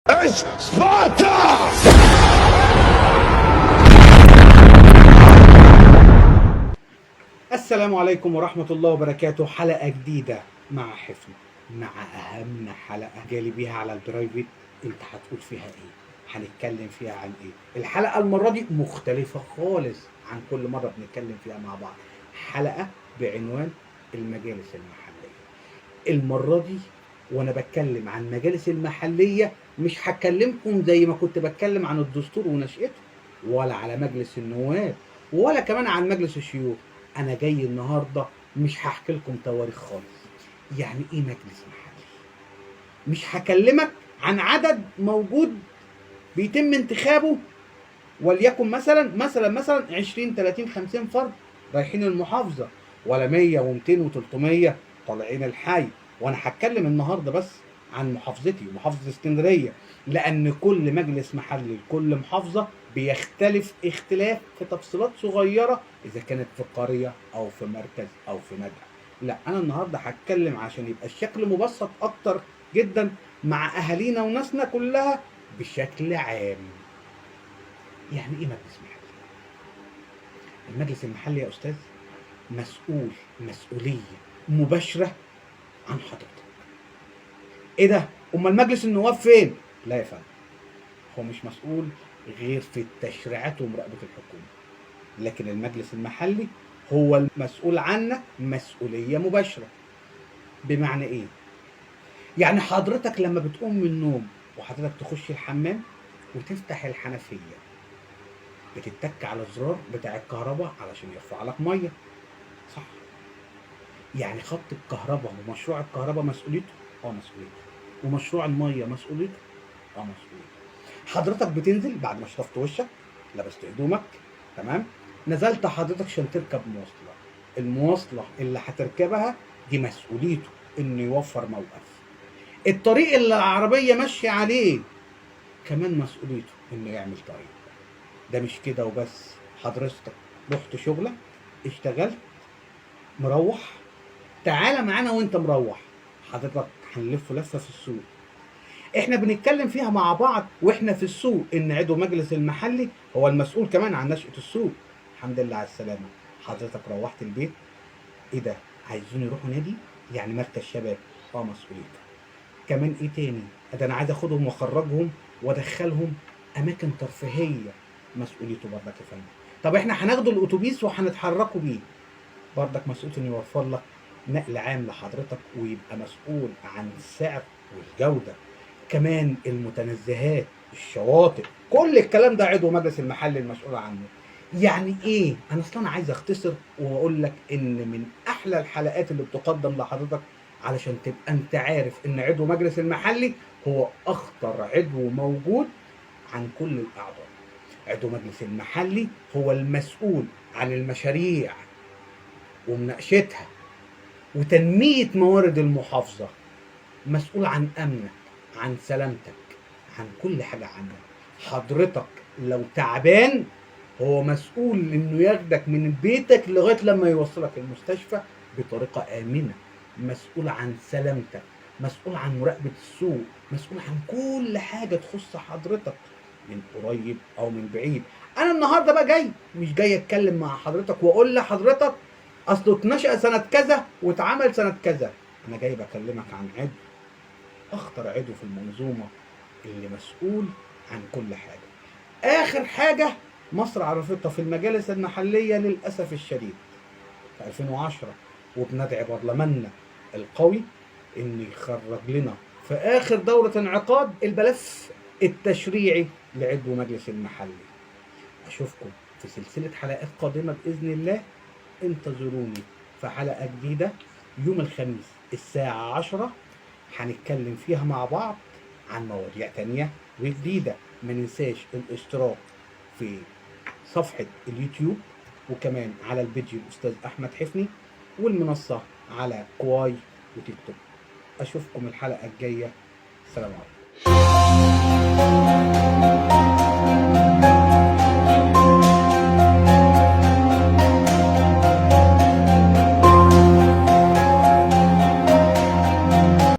It's Sparta! السلام عليكم ورحمة الله وبركاته. حلقة جديدة مع حفني، مع أهم حلقة جالي بيها على ال private. انت هتقول فيها ايه؟ هنتكلم فيها عن ايه؟ الحلقة المرة دي مختلفة خالص عن كل مرة بنتكلم فيها مع بعض. حلقة بعنوان المجالس المحلية. المرة دي وانا بتكلم عن مجالس المحلية مش هكلمكم زي ما كنت بتكلم عن الدستور ونشأته، ولا على مجلس النواب، ولا كمان عن مجلس الشيوخ. انا جاي النهارده مش هحكي لكم تواريخ خالص. يعني ايه مجلس محلي؟ مش هكلمك عن عدد موجود بيتم انتخابه، وليكن مثلا مثلا مثلا 20 30 50 فرد رايحين المحافظة، ولا 100 و200 و300 طالعين الحي. وانا هتكلم النهارده بس عن محافظتي، محافظة اسكندرية، لان كل مجلس محلي لكل محافظة بيختلف اختلاف في تفصيلات صغيرة، اذا كانت في قرية او في مركز او في مدينة. لا، انا النهارده هتكلم عشان يبقى الشكل مبسط اكتر جدا مع اهالينا وناسنا كلها بشكل عام. يعني ايه مجلس محلي؟ المجلس المحلي يا استاذ مسؤول مسؤولية مباشرة عن حضرتك. ايه ده؟ امال مجلس النواب فين؟ لا يا فندم، هو مش مسؤول غير في التشريعات ومراقبة الحكومة، لكن المجلس المحلي هو المسؤول عنك مسؤولية مباشرة. بمعنى ايه؟ يعني حضرتك لما بتقوم من النوم وحضرتك تخش الحمام وتفتح الحنفية، بتتك على الزرار بتاع الكهرباء علشان يرفع لك مية، صح؟ يعني خط الكهرباء ومشروع الكهرباء مسؤوليته؟ مسؤوليته. ومشروع المية مسؤوليته؟ مسؤوليته. حضرتك بتنزل بعد ما شطفت وشك، لبست هدومك، تمام، نزلت حضرتك عشان تركب مواصلة. المواصلة اللي هتركبها دي مسؤوليته انه يوفر موقف. الطريق اللي العربية ماشية عليه كمان مسؤوليته انه يعمل طريق. ده مش كده وبس، حضرتك رحت شغلك، اشتغلت، مروح، تعالى معانا وانت مروح حضرتك هنلف لفه في السوق. احنا بنتكلم فيها مع بعض واحنا في السوق ان عضو مجلس المحلي هو المسؤول كمان عن نشأة السوق. الحمد لله على السلامة، حضرتك روحت البيت، ايه ده؟ عايزين يروحوا نادي؟ يعني مركز شباب، مسؤوليته. كمان ايه تاني؟ ده انا عايز اخدهم واخرجهم وادخلهم اماكن ترفيهية، مسؤوليته برضك يا فندم. طب احنا هناخده الاتوبيس وهنتحركوا بيه، برضك مسؤوليته انه يوفر لك نقل عام لحضرتك ويبقى مسؤول عن السعر والجودة. كمان المتنزهات، الشواطئ، كل الكلام ده عضو مجلس المحلي المسؤول عنه. يعني ايه؟ انا اصلا عايز اختصر واقول لك ان من احلى الحلقات اللي بتقدم لحضرتك علشان تبقى انت عارف ان عضو مجلس المحلي هو اخطر عضو موجود عن كل الاعضاء. عضو مجلس المحلي هو المسؤول عن المشاريع ومناقشتها وتنمية موارد المحافظة، مسؤول عن أمنك، عن سلامتك، عن كل حاجة عنك. حضرتك لو تعبان هو مسؤول إنه ياخدك من بيتك لغاية لما يوصلك المستشفى بطريقة آمنة. مسؤول عن سلامتك، مسؤول عن مراقبة السوق، مسؤول عن كل حاجة تخص حضرتك من قريب أو من بعيد. أنا النهاردة بقى جاي، مش جاي أتكلم مع حضرتك وأقول لحضرتك أصله اتنشأ سنة كذا واتعمل سنة كذا. أنا جاي بكلمك عن عضو، أخطر عضو في المنظومة اللي مسؤول عن كل حاجة. آخر حاجة مصر عرفتها في المجالس المحلية للأسف الشديد في 2010، وبندعي برلماننا القوي إن يخرج لنا في آخر دورة انعقاد الملف التشريعي لعضو مجلس المحلي. أشوفكم في سلسلة حلقات قادمة بإذن الله. انتظروني في حلقة جديدة يوم الخميس الساعة 10، هنتكلم فيها مع بعض عن مواضيع تانية وجديدة. ما ننساش الاشتراك في صفحة اليوتيوب، وكمان على الفيديو الأستاذ أحمد حفني، والمنصة على كواي وتيك توك. أشوفكم الحلقة الجاية. سلام عليكم.